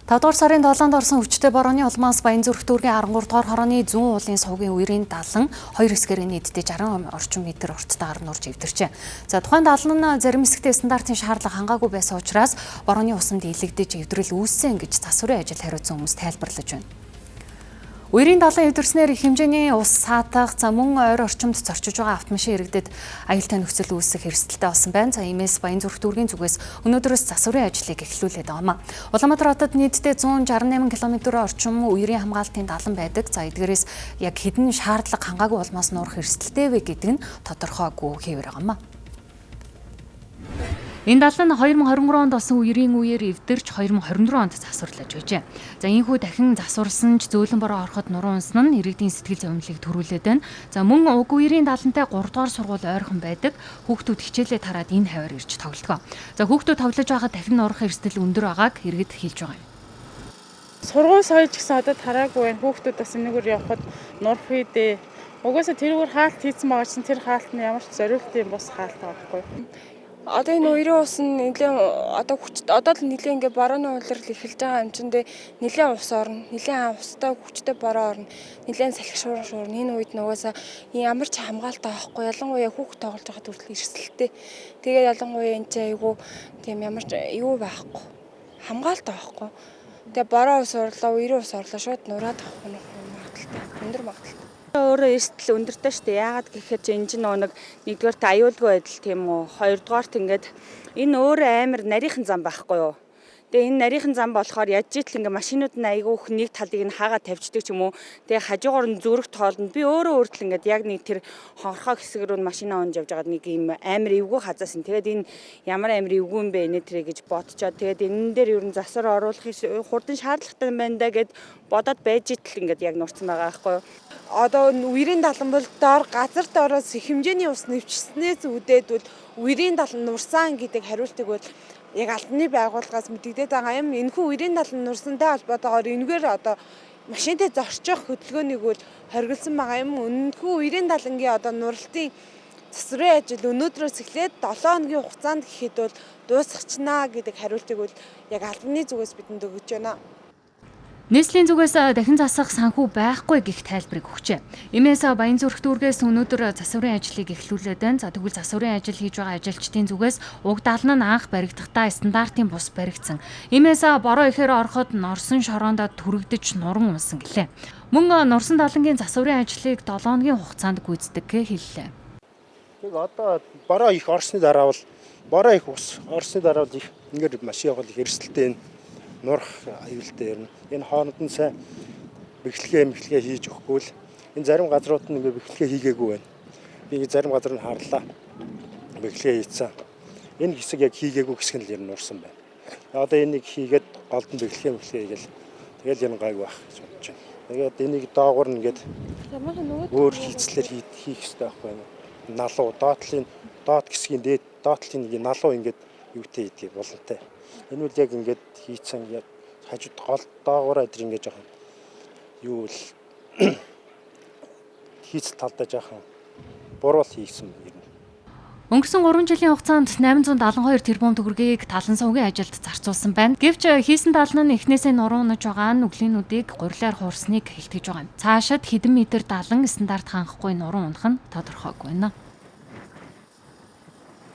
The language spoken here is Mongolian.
5 дугаар сарын 7-нд орсон хүчтэй борооны улмаас Баянзүрх дүүргийн 13 дугаар хорооны зүүн уулын сувгийн үерийн далан хоёр хэсгээр нийтдээ 60 орчим метр урттайгаар нурж эвдэрчээ. За, тухайн далан нь зарим хэсэгтээ стандартын шаардлага хангаагүй байсан учраас борооны усанд илэгдэж, эвдрэл үүссэн гэж засварын ажил хариуцсан хүмүүс тайлбарлаж байна. Үерийн далан эвдэрснээр их хэмжээний ус саатах, за, мөн ойр орчимд зорчиж байгаа автомашин иргэдэд аюултай нөхцөл үүсэх эрсдэлтэй болсон байна. За, иймээс Баянзүрх дүүргийн зүгээс өнөөдрөөс засварын ажлыг эхлүүлээд байгаа юм а. Улаанбаатар хотод нийтдээ 168 км орчим үерийн хамгаалтын далан байдаг. За, эдгээрээс яг хэдэн шаардлага хангаагүй улмаас нуурах эрсдэлтэй вэ гэдэг нь тодорхойгүй хэвээр байгаа юм а. Энэ далан нь 2023 онд болсон үерийн үеэр эвдэрч, 2024 онд засварлаж байжээ. За, ийнхүү дахин засварласан ч зөөлөн бороо ороход нуран унсан нь иргэдийн сэтгэл зовнилыг төрүүлээд байна. За, мөн уг үерийн далантай 3 дугаар сургууль ойрхон байдаг. Хүүхдүүд хичээлээ тараад энэ хавиар ирж тоглодог. За, хүүхдүүд тоглож байхад дахин нурах эрсдэл өндөр байгааг иргэд хэлж байгаа юм. Сургууль соёл ч гэсэн одоо тараагүй байна. Хүүхдүүд бас энэгээр явхад нурах үедээ угаасаа тэрүүгээр хаалт хийцэн байгаа чинь тэр хаалт нь ямар ч зориултын бус хаалт байгаа байхгүй юу? Одоо энэ үерийн ус нь нэлээд одоо хүч, одоо л нэлээд ингээ борооны улирал эхэлж байгаа юм чинь нэлээд ус орно. Нэлээд устай, хүчтэй бороо орно. Нэлээд салхи шуурн шуурна. Энэ үед нугасаа ямар ч хамгаалалт авахгүй, ялангуяа хүүхд тоглож байхад хүртэл эрсдэлтэй. Тэгээд ялангуяа энэ чинь айгүй тийм ямар ч юу байхгүй. Хамгаалалт авахгүй. Тэгээ бороо ус орлоо, үерийн ус орлоо, шууд нураад авах магадлалтай. Өндөр магадлалтай. Өөрөө эрсдэл өндөртэй шүү дээ. Яагаад гэхээр чи энэ чинь нөгөө нэг нэгдүгээрт аюулгүй байдал, тийм үү. Хоёрдугаарт ингээд энэ өөрөө амар нарийнхан зам байхгүй юу. Тэгээ энэ нарийнхан зам болохоор яаж итл ингээ машинууд нь айгүйх нэг талыг нь хаагаа тавьчихдаг ч юм уу. Тэгээ хажуугаар нь зүрх тоолно. Би өөрөө өөртөл ингээд яг нэг тэр хонхорхоо хэсэг рүү машина унж явж байгаад нэг юм амар эвгүй хазаасан. Тэгээд энэ ямар амар эвгүй юм бэ, энэ тэрэ гэж бодчоод, тэгээд энэ дээр ер нь засвар оруулах хурдан шаардлагатай юм байна да гэд бодоод байж итл ингээд яг нурцсан байгаа байхгүй юу. Одоо үерийн далан бол доор газар доороос их хэмжээний ус нэвчснээс үүдээд бол үерийн далан нурсан гэдэг хариултыг бол яг албаны байгууллагаас мэдэгдээд байгаа юм. Энэхүү үерийн далан нурсантай холбоотойгоор энэгээр одоо машинтай зорчих хөдөлгөөнийг бол хоригдсан байгаа юм. Энэхүү үерийн далангийн одоо нуралтын засварын ажил өнөөдрөөс эхлээд 7 хоногийн хугацаанд гэхэд бол дуусгачихна гэдэг хариултыг бол яг албаны зүгээс бидэнд өгөж байна. Нийслэлийн зүгээс дахин засах санхүү байхгүй гэх тайлбарыг өгчээ. Иймээс Баянзүрх дүүргээс өнөөдөр засварын ажлыг эхлүүлээд байна. За, тэгвэл засварын ажил хийж байгаа ажилчдын зүгээс уг далан нь анх баригдахдаа стандартын бус баригдсан. Иймээс бороо ихээр ороход норсон шороондоо түрэгдэж, нуран унсан гэлээ. Мөн нурсан далангийн засварын ажлыг 7 хоногийн хугацаанд гүйцэтгэх хэллээ. Тэг одоо бороо их орсны дараа бол, бороо их ус орсны дараа бол их ингээд машин явах их эрсдэлтэй, энэ нурах аюултай юм. Энэ хооронд нь сайн бэхлэгээ мэхлэгээ хийж өгөхгүй л энэ зарим газрууд нь ингээ бэхлэгээ хийгээгүй байна. Би ингээ зарим газар нь харлаа. Бэхлэгээ хийцэн. Энэ хэсэг яг хийгээгүй хэсэг нь л ер нь нурсан байна. Одоо энийг хийгээд, голд нь бэхлэгээ мэхлэгээ хийгээл тэгэл ер нь гайг байх гэж бодож байна. Тэгээд энийг доогуур нь ингээд өөр хийцлэр хийх хэрэгтэй байхгүй юу? Налуу доотлын доод хэсгийн дээд доотлын нэг налуу ингээд юутэй хийдгийг болонтой. Энэ үл яг ингээд хийцэн, яг хажууд гол доогоороо тэр ингээд жоохон юу л хийцэл талдаа жоохон буруу хийсэн юм. Өнгөрсөн 3 жилийн хугацаанд 872 тэрбум төгрөгийг талан сувгийн ажилд зарцуулсан байна. Гэвч хийсэн далан нь эхнээсээ нуран унаж байгаа нь нүглийнүүдийг гурилаар хуурсныг хэлтгэж байгаа юм. Цаашид хэдэн метр далан стандарт хангахгүй нуран унах нь тодорхойгүй байна.